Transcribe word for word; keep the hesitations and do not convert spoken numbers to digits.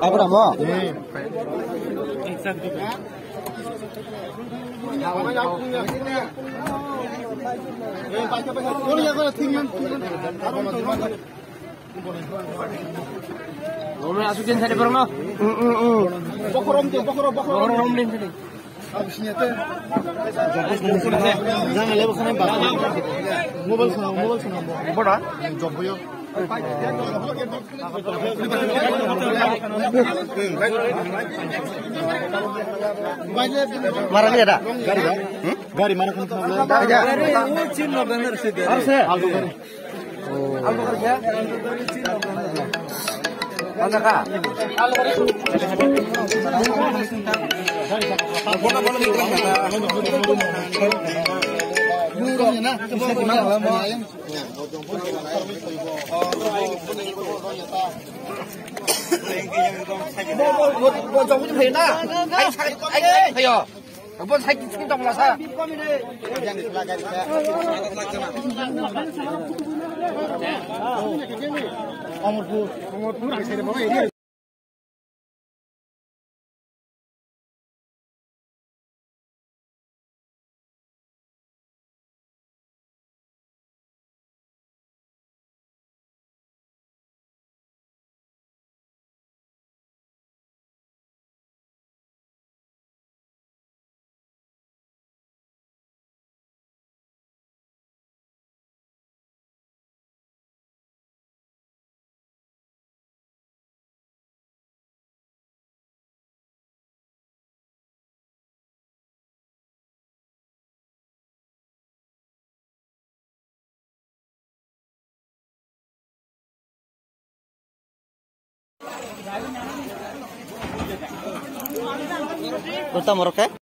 Abraham. Asuk din sari borok no. Bokorom de, bokorom, bokorom. Bokorom din sari. Mobile sana, mobile sana. Boda? Job boyo. Mara liya da? Gari ba? Hmm? Gari mana kan? Gari, oh, chin no bener se de. Alto gari. Bo, bo, bo, bo, jok bini phaio na? Ai, ai, ai, phaio. Bo sai kiching tong la sa. Amarpur, Amarpur, ai sere bo. Kota moroke?